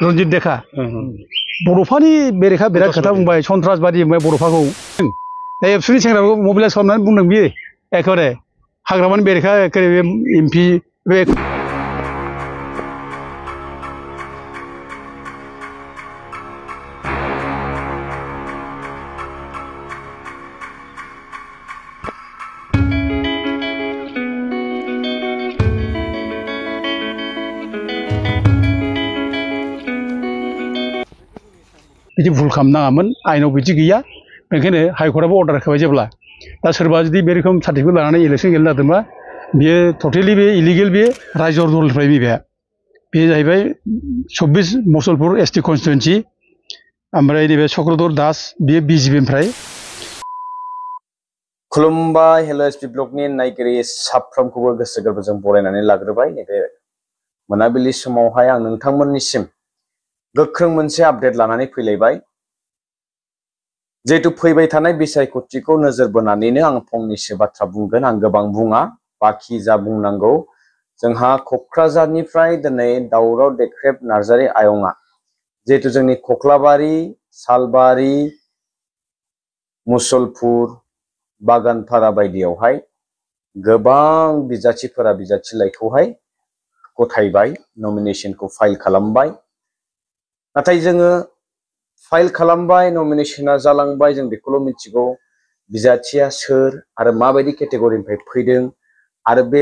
रन्जित देखा बर'फानि बेरेखा बिराद खोथा बुंबाय सन्त्रासबादि बुंबाय बर'फाखौ एबसुनि सेंग्राखौ मबिलाइज खालामनानै बुंदों बियो एखेबारे हाग्रामानि बेरेखा एखेबारे बे एमपि बे बिदि भुल खालामनाङामोन आयेनाव बिदि गैया बेनिखायनो हाइकर्टआबो अर्डार होखाबाय जेब्ला दा सोरबा जुदि बे रोखोम सार्टिफिकेट लानानै इलेक्सन गेलेनो नागिरदोंबा बियो टटेलि बे इलिगेल बे रायजो दलनिफ्राय बे जाहैबाय 24 मुसलपुर एसटि कनस्टिटुएन्सि ओमफ्राय नैबे चक्रधर दास बियो बिजेपिनिफ्राय खुलुमबाय हेलो एसपि ब्लगनि नायगिरि साफ्रोमखौबो गोसो गोरबोजों बरायनानै लाग्रोबाय नैबे मोनाबिलि समावहाय आं नोंथांमोननिसिम गोख्रों मोनसे आपडेट लानानै फैलायबाय जेहेतु फैबाय थानाय बिसायख'थिखौ नोजोर बोनानैनो आं फंनैसो बाथ्रा बुंगोन आं गोबां बुङा बाखि जा बुंनांगौ जोंहा क'क्राझारनिफ्राय दिनै दावराव देख्रेब नार्जारि आयंआ जेहेतु जोंनि कक्लाबारि सालबारि मुसलपुर बागानपारा बायदियावहाय गोबां बिजाथिफोरा बिजाथिलाइखौहाय गथायबाय नमिनेशनखौ फाइल खालामबाय नाथाय जोङो फाइल खालामबाय नमिनेशना जालांबाय जों बेखौल' मिथिगौ बिजाथिया सोर आरो माबायदि केटेगरिनिफ्राय फैदों आरो बे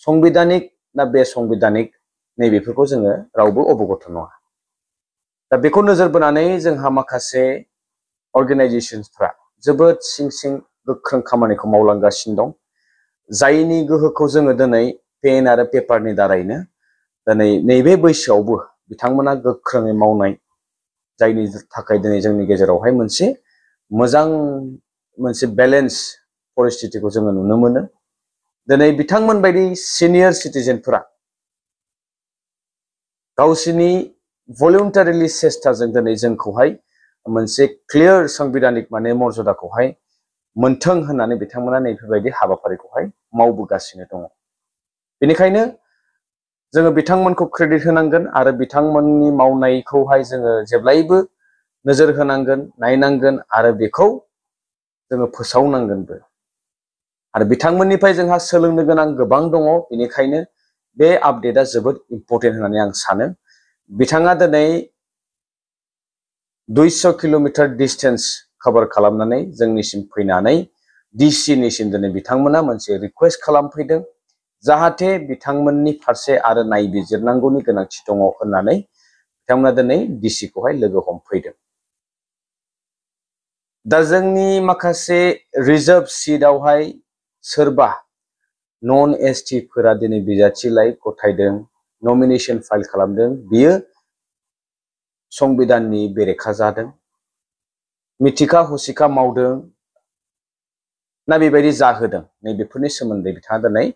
संबिधानिक ना बे संबिधानिक नैबेफोरखौ जोङो रावबो अबगत नङा दा बेखौ नोजोर बोनानै जोंहा माखासे अर्गानाइजेशनसफ्रा जोबोद सिं गोख्रों खामानिखौ मावलांगासिनो दं जायनि गोहोखौ जोङो दिनै पेन आरो पेपारनि दारैनो दिनै नैबे बैसोआवबो बिथांमोना गोख्रोङै मावनाय जायनि थाखाय दिनै जोंनि गेजेरावहाय मोनसे मोजां मोनसे बेलेन्स परिस्थितिखौ जोङो नुनो मोनो दिनै बिथांमोन बायदि सिनियर सिटिजेनफोरा गावसिनि भलुन्टारिलि सेस्टाजों दिनै जोंखौहाय मोनसे क्लियर संबिधानिक माने मर्यादाखौहाय मोनथों होननानै बिथांमोना नैबेबायदि हाबाफारिखौहाय मावबोगासिनो दङ बेनिखायनो जोङो बिथांमोनखौ क्रेडिट होनांगोन आरो बिथांमोननि मावनायखौहाय जोङो जेब्लायबो नोजोर होनांगोन नायनांगोन आरो बेखौ जोङो फोसावनांगोनबो आरो बिथांमोननिफ्राय जोंहा सोलोंनो गोनां गोबां दङ बेनिखायनो बे आपडेटआ जोबोद इम्पर्टेन्ट होननानै आं सानो बिथाङा दिनै 200 किल'मिटार डिस्टेन्स कभार खालामनानै जोंनिसिम फैनानै डिसिनिसिम दिनै बिथांमोना मोनसे रिक्वेस्ट खालामफैदों जाहाथे बिथांमोननि फारसे आरो नायबिजिरनांगौनि गोनांथि दङ होननानै बिथांमोना दिनै डिसिखौहाय लोगो हमफैदों दा जोंनि माखासे रिजार्भ सिटआवहाय सोरबा नन एसटि फोरा दिनै बिजाथिलाइ गथायदों नमिनेशन फाइल खालामदों बियो संबिधाननि बेरेखा जादों मिथिखा हसिखा मावदों ना बेबायदि जाहोदों नैबेफोरनि सोमोन्दै बिथाङा दिनै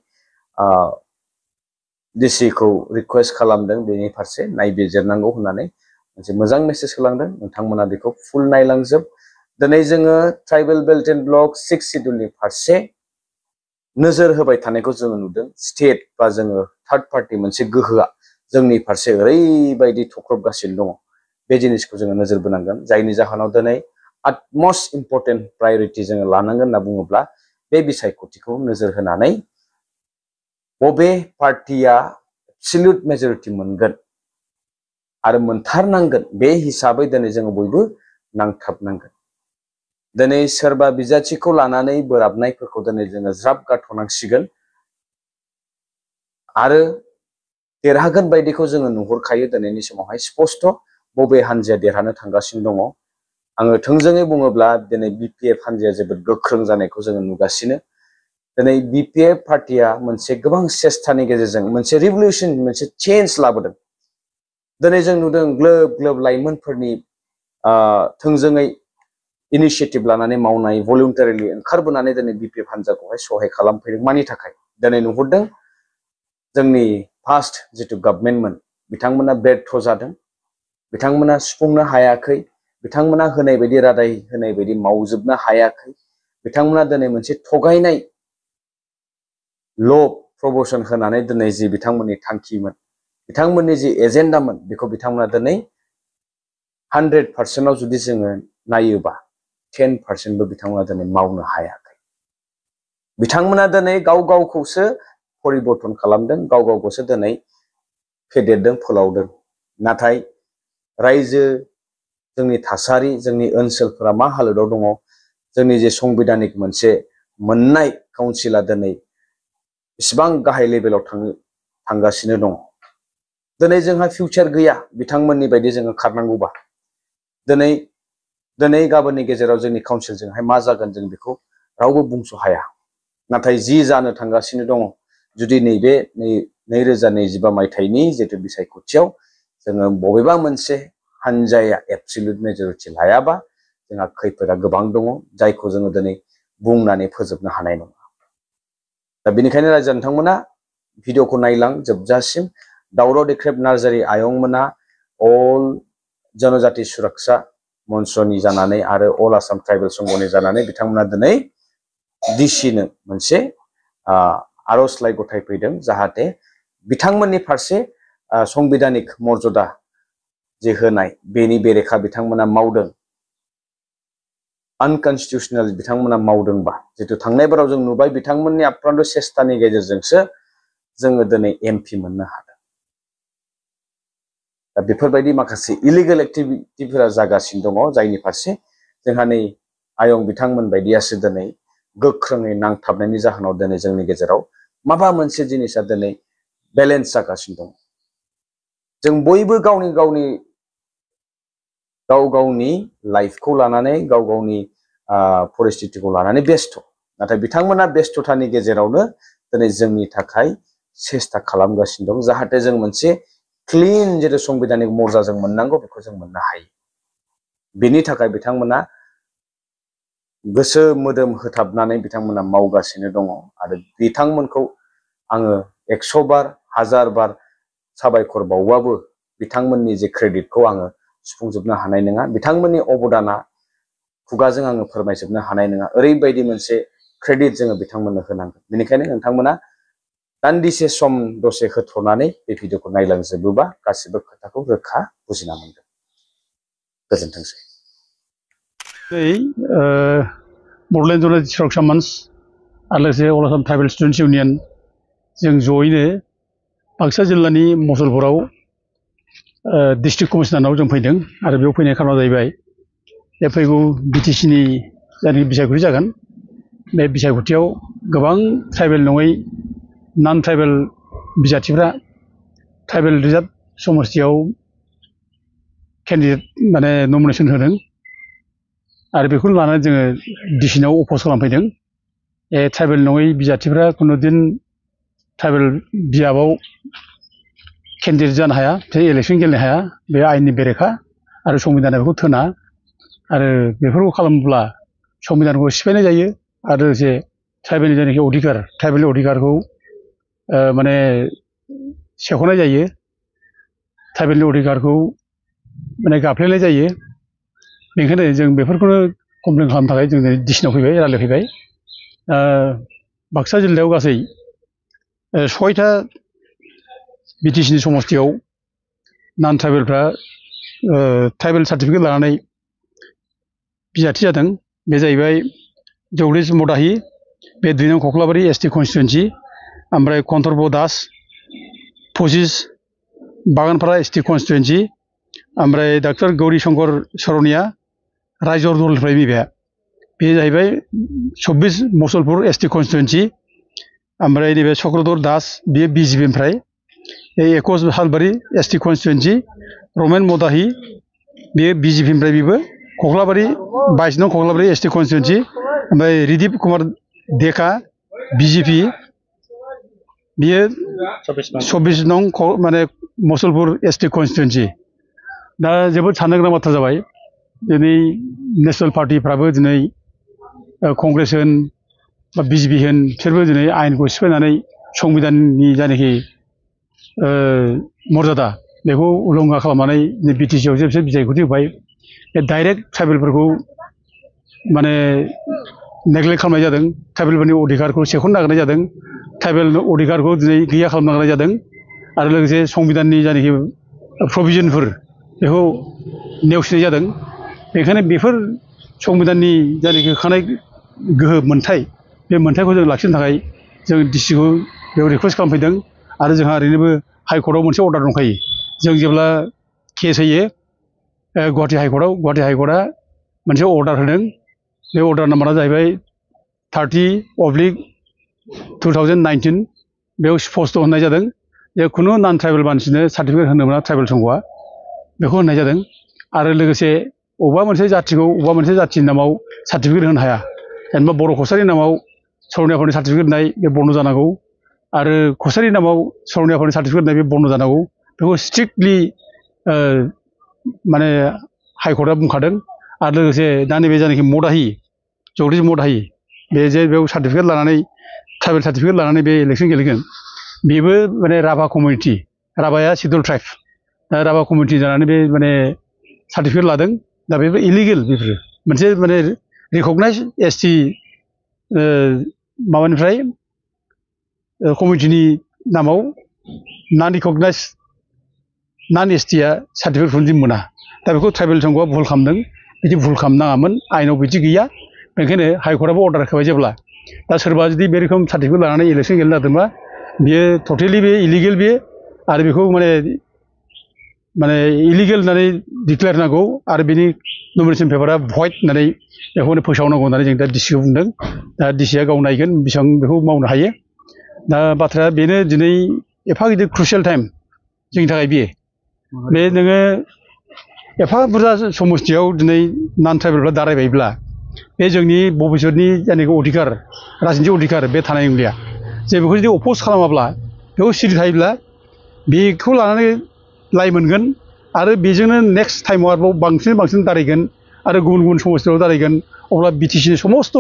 डिसिखौ रिक्वेस्ट खालामदों बेनि फारसे नायबिजिरनांगौ होननानै मोनसे मोजां मेसेज होलांदों नोंथांमोना बेखौ फुल नायलांजोब दिनै जोङो ट्राइबेल बेल्ट एन्ड ब्लक 6 शिड्युलनि फारसे नोजोर होबाय थानायखौ जोङो नुदों स्टेट बा जोङो थार्ड पार्टी मोनसे गोहोआ जोंनि फारसे ओरैबायदि थख्रबगासिनो दङ बे जिनिसखौ जोङो नोजोर बोनांगोन जायनि जाहोनाव दिनै utmost important प्रायोरिटी जोङो लानांगोन होनना बुङोब्ला बे बिसायख'थिखौ नोजोर होनानै बबे पार्टिया एब्सोल्युट मेजरिटी मोनगोन आरो मोनथारनांगोन बे हिसाबै दिनै जोङो बयबो नांथाबनांगोन दिनै सोरबा बिजाथिखौ लानानै बोराबनायफोरखौ दिनै जोङो ज्राब गारथ'नांसिगोन आरो देरहागोन बायदिखौ जोङो नुहुरखायो दिनैनि समावहाय स्पष्ट बबे हानजाया देरहानो थांगासिनो दङ आङो थोंजोङै बुङोब्ला दिनै बिपिएफ हानजाया जोबोद गोख्रों जानायखौ जोङो नुगासिनो दिनै बिपिएफ पार्टिया मोनसे गोबां सेस्थानि गेजेरजों मोनसे रिभलिउसन मोनसे चेन्ज लाबोदों दिनै जों नुदों ग्लोब ग्लोब लाइमोनफोरनि थोंजोङै इनिशिएटिभ लानानै मावनाय भलुन्टारिलि ओंखारबोनानै दिनै बिपिएफ हानजाखौहाय सहाय खालामफैदों मानि थाखाय दिनै नुहुरदों जोंनि फार्स्ट जितु गभर्नमेन्टमोन बिथांमोना बेर्थ जादों बिथांमोना सुफुंनो हायाखै बिथांमोना होनाय बायदि रादाय होनाय बायदि मावजोबनो हायाखै बिथांमोना दिनै मोनसे थगायनाय ल' प्रमोशन होनानै दिनै जि बिथांमोननि थांखिमोन बिथांमोननि जि एजेन्डामोन बेखौ बिथांमोना दिनै 100% जुदि जोङो नायोबा 10% बिथांमोना दिनै मावनो हायाखै। बिथांमोना दिनै गाव गावखौसो परिबर्तन खालामदों, गाव गावखौसो दिनै फेदेरदों फोलावदों। नाथाय रायजो, जोंनि थासारि, जोंनि ओनसोलफोरा मा हालोदाव दङ, जोंनि जे संबिधानिक मोनसे मोननाय काउन्सिला दिनै इसिबां गाहाय लेभेलाव थांगासिनो दङ। दिनै जोंहा फिउचार गैया बिथांमोननि बायदि जोङो खारनांगौबा। दिनै गाबोननि गेजेराव जोंनि काउन्सिलजोंहाय मा जागोन जों बेखौ रावबो बुंस' हाया। नाथाय जि जानो थांगासिनो दङ, जुदि नैबे 2025 मायथाइनि जितु बिसायख'थियाव जोङो बबेबा मोनसे हानजाया एबसलिउट मेजरिटि लायाबा जोंहा खैफोदा गोबां दङ, जायखौ जोङो दिनै बुंनानै फोजोबनो हानाय नङा। दा बेनिखायनो रायजो नोंथांमोना भिडिअखौ नायलां जोबजासिम। दावराव देख्रेब नार्जारि आयंमोना अल जनजाति सुरक्षा मन्चनि जानानै आरो अल आसाम ट्राइबेल संघनि जानानै बिथांमोना दिनै डिसिनो मोनसे आर'जलाइ गथायफैदों, जाहाथे बिथांमोननि फारसे संबिधानिक मर्यादा जे होनाय बेनि बेरेखा बिथांमोना मावदों, आनकनस्टिटिउसनेल बिथांमोना मावदोंबा, जितु थांनाय बाराव जों नुबाय बिथांमोननि आप्रान्त सेस्तानि गेजेरजोंसो जोङो दिनै MP मोननो हादों। दा बेफोरबायदि माखासे इलिगेल एक्टिभिटिफोरा जागासिनो दङ, जायनि फारसे जोंहा नै आयं बिथांमोन बायदियासो दिनै गोख्रोङै नांथाबनायनि जाहोनाव दिनै जोंनि गेजेराव माबा मोनसे जिनिसा दिनै बेलेन्स जागासिनो दं। जों बयबो गाव गावनि लाइफखौ लानानै, गाव गावनि परिस्थितिखौ लानानै बेस्थ'। नाथाय बिथांमोना बेस्थ'तानि गेजेरावनो दिनै जोंनि थाखाय सेस्ता खालामगासिनो दं, जाहाथे जों मोनसे क्लिन जेरै संबिधानिक मर्यादा जों मोननांगौ बेखौ जों मोननो हायो। बेनि थाखाय बिथांमोना गोसो मोदोम होथाबनानै बिथांमोना मावगासिनो दङ आरो बिथांमोनखौ आङो 100 बार 1000 बार साबायखर बावबाबो बिथांमोननि जे क्रेडिटखौ आङो सुफुंजोबनो हानाय नङा। बिथांमोननि अबदाना खुगाजों आङो फोरमायजोबनो हानाय नङा। ओरैबायदि मोनसे क्रेडिट जोङो बिथांमोननो होनांगोन। बेनिखायनो नोंथांमोना दान्दिसे सम दसे होथ'नानै बे भिडिअखौ नायलांजोबोबा गासिबो खोथाखौ रोखा बुजिना मोनगोन। गोजोनथोंसै। बड'लेण्ड जनजाति सुरक्षा मन्च आरो लोगोसे अल आसाम ट्राइबेल स्टुडेन्टस इउनियन जों जयैनो बाक्सा जिल्लानि मसलपुराव डिस्ट्रिक्ट कमिशनारनाव जों फैदों आरो बेयाव फैनाय खारना जाहैबाय बे फैगौ बिटिसिनि जायनाखि बिसायख'थि जागोन, बे बिसायख'थियाव गोबां ट्राइबेल नङै नन ट्राइबेल बिजाथिफ्रा ट्राइबेल रिजार्भ समस्तियाव केन्डिडेट माने नमिनेसन होदों आरो बेखौनो लानानै जोङो डिसिनाव अप'ज खालामफैदों। ट्राइबेल नङै बिजाथिफ्रा खुनुदिन ट्राइबेल बियाबाव केन्डिडेट जानो हाया, इलेक्सन गेलेनो हाया, बे आयेननि बेरेखा आरो संबिधाना बेखौ थोना आरो बेफोरखौ खालामोब्ला संबिधानखौ सिफायनाय जायो आरो लोगोसे ट्राइबेलनि जायनाखि अधिकार, ट्राइबेलनि अधिकारखौ माने सेख'नाय जायो, ट्राइबेलनि अधिकारखौ माने गाफ्लेनाय जायो। बेनिखायनो जों बेफोरखौनो कमप्लेन खालामनो थाखाय जों डिसिनाव फैबाय, रायज्लायफैबाय। बाक्सा जिल्लायाव गासै 6टा बिटिसिनि समस्तियाव नन ट्राइबेलफ्रा ट्राइबेल सार्टिफिकेट लानानै बिजाथि जादों। बे जाहैबाय जगदीश मदाहि, बे 2 नं कक्लाबारि ST कन्स्टिटुवेन्सि, ओमफ्राय कन्थर्ब दास 25 बागानपारा ST कन्स्टिटुवेन्सि, ओमफ्राय डक्टर गौरी शंकर सरनिया रायजर दलनिफ्राय बे जाहैबाय 24 मसलपुर ST कन्स्टिटुवेन्सि, ओमफ्राय नैबे चक्रधर दास बेयो BJP निफ्राय, 21 हालबारि ST कन्स्टिटुवेन्सि रमेन मदाहि बेयो BJP निफ्राय, बेबो कक्लाबारि 22 नं कक्लाबारि ST कन्स्टिटुवेन्सि, ओमफ्राय रिदिप कुमार डेका BJP बियो 24 नं माने मसलपुर ST कन्स्टिटुवेन्सि। दा जोबोद साननो गोनां बाथ्रा जाबाय। दिनै नेसनेल पार्टिफ्राबो दिनै कंग्रेस होन बा BJP होन, बिसोरबो दिनै आयेनखौ सिफायनानै संबिधाननि जायनाखि मर्यादा बेखौ उलंघा खालामनानै बिटिसिआव जे बिसोर बिसायख'थि होबाय, बे डाइरेक्ट ट्राइबेलफोरखौ माने नेग्लेक्ट खालामनाय जादों, ट्राइबेलफोरनि अधिकारखौ सेख'नो नागिरनाय जादों, ट्राइबेल अधिकारखौ दिनै गैया खालामनो नागिरनाय जादों आरो लोगोसे संबिधाननि जायनाखि प्रभिजनफोर बेखौ नेवसिनाय जादों। बेखायनो बेफोर संबिधाननि जायनाखि होखानाय गोहो मोन्थाय बे मोन्थायखौ जों लाखिनो थाखाय जों डिसिखौ बेयाव रिकुवेस्ट खालामफैदों। आरो जोंहा ओरैनोबो हाइकर्टआव मोनसे अर्डार दंखायो। जों जेब्ला केस होयो गुवाहाटि हाइकर्टआ मोनसे अर्डार होदों। बे अर्डार नाम्बारा जाहैबाय 30/2019। बेयाव स्पष्ट होननाय जादों जे खुनु नन ट्राइबेल मानसिनो सार्टिफिकेट होनो मोना ट्राइबेल संघआ, बेखौ होननाय जादों। आरो लोगोसे अबेबा मोनसे जाथिनि नामाव सार्टिफिकेट होनो हाया। जेनेबा बर' कसारिनि नामाव सर'नि आफादनि सार्टिफिकेट होनाय बे बन्द जानांगौ। आरो कसारिनि नामाव सर'नि आफादनि सार्टिफिकेट होनाय बे बन्द जानांगौ। बेखौ स्ट्रिक्टलि माने हाइकर्टआ बुंखादों। आरो लोगोसे दा नैबे जायनाखि जगदीश मदाहि बे जे बेयाव सार्टिफिकेट लानानै ट्राइबेल सार्टिफिकेट लानानै बे इलेक्सन गेलेगोन, बेबो माने राभा कमिउनिटि, राभाया सिडुल ट्राइब, दा राभा कमिउनिटि जानानै बे माने सार्टिफिकेट लादों। दा बेबो इलिगेल, बेफोरो मोनसे माने रिकगनाइज एसटि माबानिफ्राय कमिउनिटिनि नामाव नन रिकगनाइज नन एसटिआ सार्टिफिकेटखौनो जों मोना। दा बेखौ ट्राइबेल संघआ भुल खालामदों। बिदि भुल खालामनाङामोन, आयेनाव बिदि गैया। बेनिखायनो हाइकर्टआबो अर्डार होखाबाय जेब्ला, दा सोरबा जुदि बे रोखोम सार्टिफिकेट लानानै इलेक्सन गेलेनो नागिरदोंबा बियो टटेलि बे इलिगेल बियो। आरो बेखौ माने इलिगेल होननानै डिक्लेयार होनांगौ। आरो बिनि नमिनेसन पेपारा भइड होननानै बेखौनो फोसावनांगौ होननानै जों दा डिसिखौ बुंदों। दा डिसिआ गाव नायगोन बेसेबां बेखौ मावनो हायो। दा बाथ्राया बेनो, दिनै एफा गिदिर क्रुसियेल टाइम जोंनि थाखाय बेयो। बे नोङो एफा बुरजा समस्थियाव दिनै नन ट्राइबेलफ्रा दारायबायब्ला बे जोंनि भबिष्यतनि जायनाखि अधिकार, राजनितिक अधिकार बे थानाय नंलिया। जे बेखौ जुदि अपोज खालामाब्ला, बेखौ सिरि थायोब्ला बेखौ लानानै लाइ मोनगोन। आरो बेजोंनो नेक्स्ट टाइमाव आरोबाव बांसिन दारायगोन। आरो गुबुन गुबुन समस्थियाव दारायगोन। अब्ला बिटिसिनि समस्त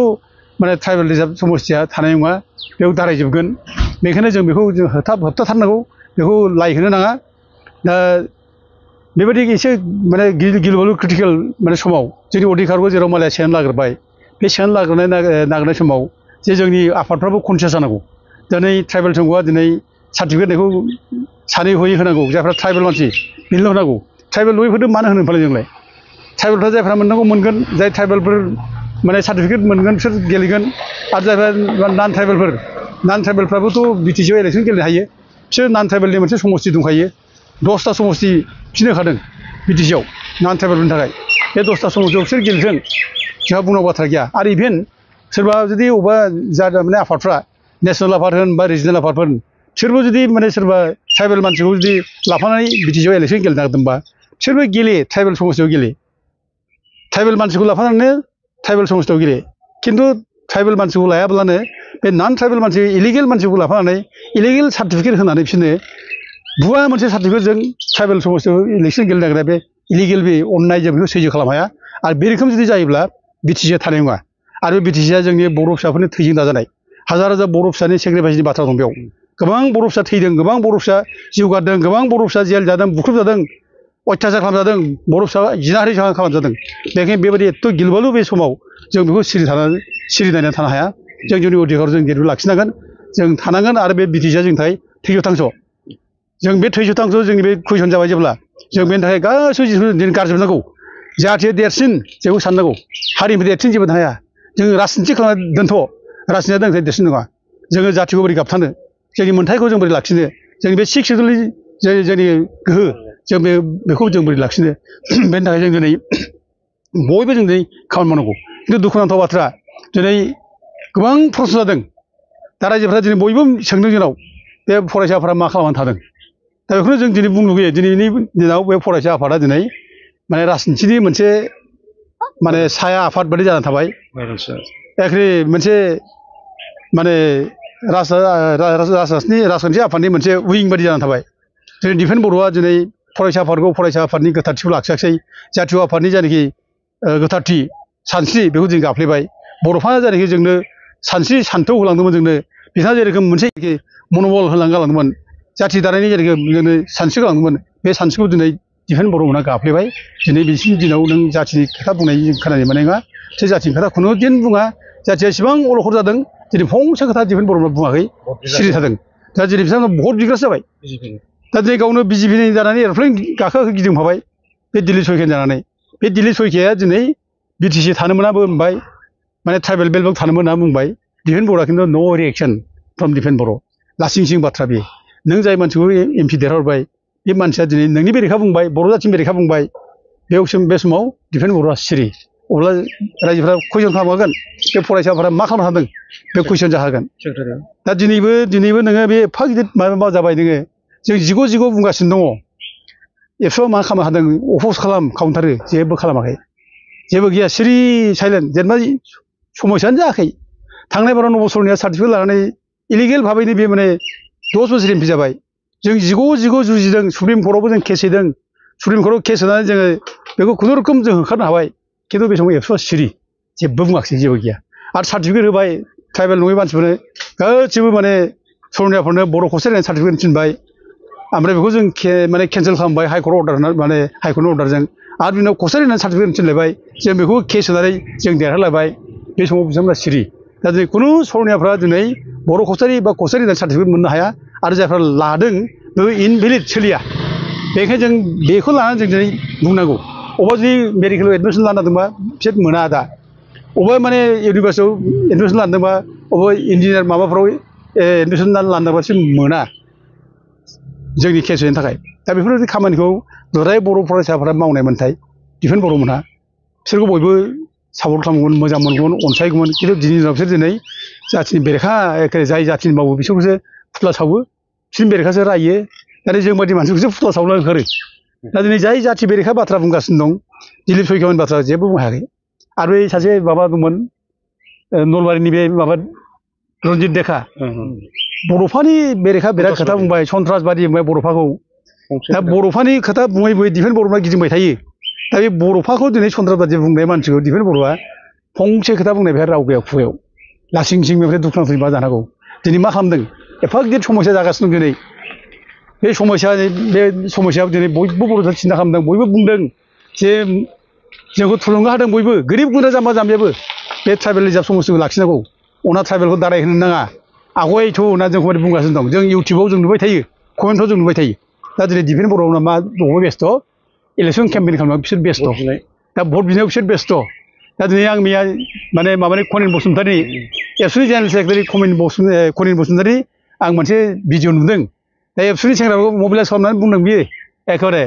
माने ट्राइबेल रिजार्भ समस्थिया थानाय नङा, बेयाव दारायजोबगोन। बेनिखायनो जों बेखौ जों होबथाथारनांगौ, बेखौ लाइ होनो नाङा। दा बेबायदि एसे माने गिलु-बालु क्रिटिकेल माने समाव जोंनि अधिकारखौ जेराव मालाया सेनानै लाग्रोबाय, बे सेनानै नागिरनाय समाव जे जोंनि आफादफ्राबो कनसियास जानांगौ। दिनै ट्राइबेल संघआ दिनै सार्टिफिकेट होनायखौ सानै हयै होनांगौ। जायफ्रा ट्राइबेल मानसि बेनोल' होनांगौ। ट्राइबेल नङैफोरनो मानो होनो फालाय जोंलाय? ट्राइबेलफ्रा जायफ्रा मोननांगौ मोनगोन। जाय ट्राइबेलफोर माने सार्टिफिकेट मोनगोन बिसोर गेलेगोन। आरो जायफ्रा नन ट्राइबेलफ्राबोथ' बिटिसिआव इलेक्सन गेलेनो हायो। बिसोर नन ट्राइबेलनि मोनसे समस्ति दंखायो। 10टा समस्ति बिसोरनो होखादों बिटिसिआव नन ट्राइबेलफोरनि थाखाय। बे 10टा समस्तियाव बिसोर गेलेथों, जोंहा बुंनांगौ बाथ्रा गैया। आरो इभेन सोरबा जुदि अबेबा माने आफादफ्रा नेसनेल आफाद होन बा रिजनेल आफादफोर, बिसोरबो जुदि माने सोरबा ट्राइबेल मानसिखौ जुदि लाफानानै बिटिसिआव इलेक्सन गेलेनो नागिरदोंबा बिसोरबो गेले, ट्राइबेल समस्तियाव गेले। ट्राइबेल मानसिखौ लाफानानै ट्राइबेल समस्तियाव गेले। खिन्थु ट्राइबेल मानसिखौ लायाब्लानो बे नन ट्राइबेल मानसि, इलिगेल मानसिखौ लाफानानै इलिगेल सार्टिफिकेट होनानै बिसोरनो भुवा मोनसे सार्टिफिकेटजों ट्राइबेल समस्तियाव इलेक्सन गेलेनो नागिरनाय बे इलिगेल, बे अननाय, जों बेखौ सैज्य खालामनो हाया। आरो बे रोखोम जुदि जायोब्ला बिटिसिआ थानाय नङा। आरो बिटिसिआ जोंनि बर' फिसाफोरनि थैजों दाजानाय। हाजार हाजार बर' फिसानि सेक्रिफाइसनि बाथ्रा दं बेयाव। गोबां बर' फिसा थैदों, गोबां बर' फिसा जिउ गारदों, गोबां बर' फिसा जेल जादों, बुख्रुबजादों, अयथासार खालामजादों, बर' फिसा जिनाहारि खालामजादों। बेनिखायनो बेबायदि एथ' गिलु-बालु बे समाव जों बेखौ सिरि नायनानै थानो हाया। जों जोंनि अधिकारखौ जों जेरैबो लाखिनांगोन, जों थानांगोन। आरो बे बिटिसिआ जोंनि थाखाय थैज' थांस'। जों बे थैज' थांस' जोंनि बे कुइसन जाबाय जेब्ला, जों बेनि थाखाय गासैबो जिनिसखौ दिनै गारजोबनांगौ। जाथिया देरसिन जोंखौ साननांगौ। हारिनिफ्राय देरसिन जेबो हाया। जों राजनिथि खालामना दोनथ', राजनितिआ जोंनिफ्राय देरसिन नङा। जोङो जाथिखौ बोरै गाबथानो, जोंनि मोन्थायखौ जों बोरै लाखिनो, जोंनि बे 6 सिडुलनि जोंनि गोहो, जों बेखौ जों बोरै लाखिनो, बेनि थाखाय जों दिनै बयबो जों दिनै खामानि मावनांगौ। खिन्थु दुखुनांथाव बाथ्रा, दिनै गोबां प्रश्न जादों। दा रायजोफ्रा दिनै बयबो सोंदों जोंनाव, बे फरायसाफोरा मा खालामनानै थादों। दा बेखौनो जों दिनै बुंनो लुगैयो। दिनैनि दिनाव बे फरायसा आफादा दिनै माने राजनितिनि मोनसे माने साया आफाद बायदि जानानै थाबाय। एखे मोनसे माने राजखान्थि आफादनि मोनसे उइं बायदि जानानै थाबाय। दिनै दिफेन बर'आ दिनै फरायसा आफादनि गोथारथिखौ लाखियाखिसै। जातीय आफादनि जायनाखि गोथारथि सानस्रि, बेखौ जों गाफ्लेबाय। बर'फ्रा जायनाखि जोंनो सानस्रि सान्थौ होलांदोंमोन, जोंनो बिथाङा जेरोखोम मोनसे मनबल गालांदोंमोन, जाथि दानायनि जेरोखोम जोंनो सानस्रि गालांदोंमोन, बे सानस्रिखौ दिनै दिफेन बर'मोनहा गाफ्लेबाय। दिनै बिसिनि दिनाव नों जाथिनि खोथा बुंनाय जों खोनानो मोननाय नङा। बे जाथिनि खोथा खुनु दिन बुङा। जाथिया एसेबां अलखद जादों, दिनै फंसे खोथा दिफेन बर'मोनहा बुङाखै, सिरि थादों। दा दिनै बिथांमोना भट बिग्रासो जाबाय। दा दिनै गावनो बिजेपिनि जानानै एर'प्लेन गाखो गिदिंफाबाय बे दिल्ली सयखेन जानानै बे दिल्ली सयखेया दिनै बिटिसि थानो मोनाबो होनबाय माने ट्राइबेल बेल्टआव थानो मोना बुंबाय दिफेन बर'आ खिन्थु नो रिएक्सन फ्रम दिफेन बर' लासिं सिं बाथ्रा बे नों जाय मानसिखौ एमपि देरहरबाय बे मानसिया दिनै नोंनि बेरेखा बुंबाय बर' जाथिनि बेरेखा बुंबाय बे समाव दिफेन बर'आ सिरि अब्ला रायजोफ्रा कुइसन खालामगोन बे फरायसाफोरा मा खालामनो हादों बे कुइसन जाहोगोन दा दिनैबो नोङो बे एफा गिदिर माबा जाबाय नोङो जों जिग' बुंगासिनो दङ एबसुआ मा खालामनो हादों अफस खालामथारो जेबो खालामाखै जेबो गैया सिरि साइलेन्ट जेनेबा समस्यानो जायाखै थांनाय बाराव 9 बोसोरनिया सार्टिफिकेट लानानै इलिगेल भाबैनो बे माने 10 बोसोर एमपि जाबाय जों जिग' जुजिदों सुप्रिम कर्टआवबो जों केस हैदों सुप्रिम कर्टआव केस होनानै जोङो बेखौ खुनुरुखुम जों होखारनो हाबाय खिन्थु बे समाव एबसुआ सिरि जेबो बुङाखै जेबो गैया आरो सार्टिफिकेट होबाय ट्राइबेल नङै मानसिफोरनो गासिबो माने सरनियाफोरनो बर' खौसे होनानै सार्टिफिकेट थिनबाय ओमफ्राय बेखौ जों माने केन्सेल खालामबाय हाइकर्ट अर्डार माने हाइकर्टनि अर्डारजों आरो बिनाव खौसे होनानै सार्टिफिकेट थिनलायबाय जों बेखौ केस होनानै जों देरहालायबाय बे समाव बिथांमोना सिरि दा दिनै खुनु सरनियाफ्रा दिनै बर' कसारि बा कसारि होननानै सार्टिफिकेट मोननो हाया आरो जायफ्रा लादों बेबो इनभेलिड सोलिया बेखायनो जों बेखौ लानानै जों दिनै बुंनांगौ अबा जुदि मेडिकेलाव एडमिसन लानो हादोंबा बिसोर मोना दा अबा माने इउनिभार्सिटियाव एडमिसन लादोंबा अबा इन्जिनियार माबाफ्राव एडमिसन लानोबा बिसोर मोना जोंनि केस होनो थाखाय दा बेफोरबायदि खामानिखौ दुलाराय बर' फरायसाफोरा मावनाय मोनथाय दिफेन बर'मोनहा बिसोरखौ बयबो सापर्ट खालामगौमोन मोजां मोनगौमोन अनसायगौमोन खिन्थु दिनैनि दिनाव बिसोर दिनै जाथिनि बेरेखा एखे जाय जाथिनि मावो बिसोरखौसो फुथ्ला सावो बिसोरनि बेरेखासो रायो दा जों बायदि मानसिखौसो फुथ्ला सावनो ओंखारो दा दिनै जाय जाथि बेरेखा बाथ्रा बुंगासिनो दं दिलीप सयखेमनि बाथ्रा जेबो बुंनो हायाखै आरो बै सासे माबा दंमोन नलबारिनि बे माबा रन्जित देखा बर'फानि बेरेखा बिराद खोथा बुंबाय सन्त्रासबादि बुंबाय बर'फाखौ दा बर'फानि खोथा बुङै दिफेन बर'फ्रा गिदिंबाय थायो दा बे बर'फाखौ दिनै सन्त्रासबादि बुंनाय मानसिखौ दिफेन बर'आ फंसे खोथा बुंनाय बेहा राव गैया खुगायाव लासिं सिं बेनिफ्राय दुखुनांथावै मा जानांगौ दिनै मा खालामदों एफा गिदिर समस्या जागासिनो दं दिनै बे समस्यायाव दिनै बयबो बर' जाथि सिन्था खालामदों बयबो बुंदों जे जोंखौ थुलुंगा होदों बयबो गोरिब गुन्द्रा जाम्बा जाम्बियाबो बे ट्राइबेल रिजार्भ समस्तिखौ लाखिनांगौ अना ट्राइबेलखौ दाराय होनो नाङा आगयथ' होनना जोंखौ बुंगासिनो दं जों इउटुबाव जों नुबाय थायो कमेन्टफ्राव जों नुबाय थायो दा दिनै दिफेन बर'ना मा दङ बेस्थ' इलेकसन केम्पेइन खालामनायाव बिसोर बेस्थ' दा भट बिनायाव बिसोर बेस्थ' दा दिनै आं मैया माने माबानि खनिन बसुमतारी एबसुनि जेनेरेल सेक्रेटारि खनिन बसुमतारी आं मोनसे भिडिअ नुदों दा एबसुनि सेंग्राखौ मबिलाइज खालामनानै बुंदों बियो एखेबारे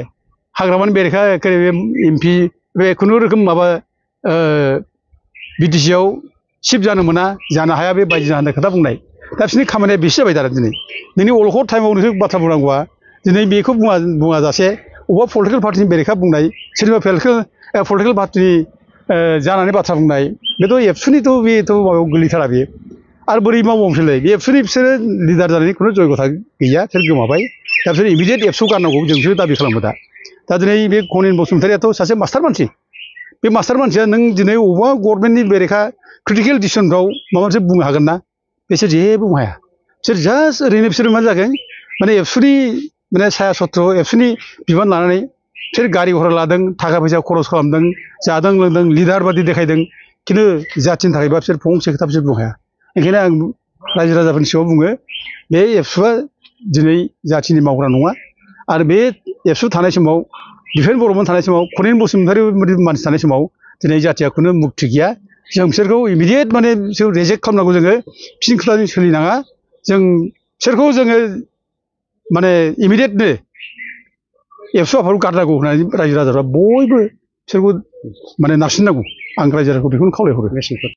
हाग्रामानि बेरेखा एखेबारे एमपि बे खुनुरोखोम माबा बिटिसिआव सिफ जानो मोना जानो हाया बे बायदि होननाय खोथा बुंनाय दा बिसोरनि खामानिया बेसो जाबाय दा दिनै नोंनि अलखद टाइमाव नोंसोर बाथ्रा बुंनांगौआ दिनै बेखौ बुङा जासे अबेबा पलिटिकेल पार्टिनि बेरेखा बुंनाय सोरनिबा पलिटिकेल पार्टिनि जानानै बाथ्रा बुंनाय बेथ' एबसुनिथ' बेथ' माबायाव गोलैथारा बेयो आरो बोरै मावबावनोसैलाय बे एबसुनि बिसोरो लिडार जानायनि खुनु जयगथा गैया बिसोर गोमाबाय दा बिसोर इमिडियेट एबसु गारनांगौ जों बिसोर दाबि खालामो दा दिनै बे खनिन बसुमतारियाथ' सासे मास्टार मानसि बे मास्टार मानसिया नों दिनै अबेबा गभर्नमेन्टनि बेरेखा क्रिटिकेल डिसिसनफ्राव माबा मोनसे बुंनो हागोन ना बिसोर जेबो बुंनो हाया बिसोर जास्ट ओरैनो बिसोर मा जागोन माने एबसुनि माने साया सत्र एबसुनि बिबान लानानै बिसोर गारि घरा लादों थाखा फैसा खरस खालामदों जादों लोंदों लिडार बादि देखायदों खिन्थु जाथिनि थाखायबा बिसोर फंसे खोथा बिसोर बुंनो हाया ओंखायनो आं रायजो राजाफोरनि सिगाङाव बुङो बे एबसुआ दिनै जाथिनि मावग्रा नङा आरो बे एबसु थानाय समाव दिफेन बर'मोन थानाय समाव खनिन बसुमतारी मानसि थानाय समाव दिनै जाथिया खुनु मुक्ति गैया जों बिसोरखौ इमिडियेट माने बिसोर रिजेक्ट खालामनांगौ जोङो बिसिनि खोथाजों सोलिनाङा जों बिसोरखौ जोङो माने इमिडियेटनो एबसु आफादखौ गारनांगौ होननानै रायजो राजाफ्रा बयबो बिसोरखौ माने नारसिननांगौ आं रायजो राजाखौ बेखौनो खावलायहरो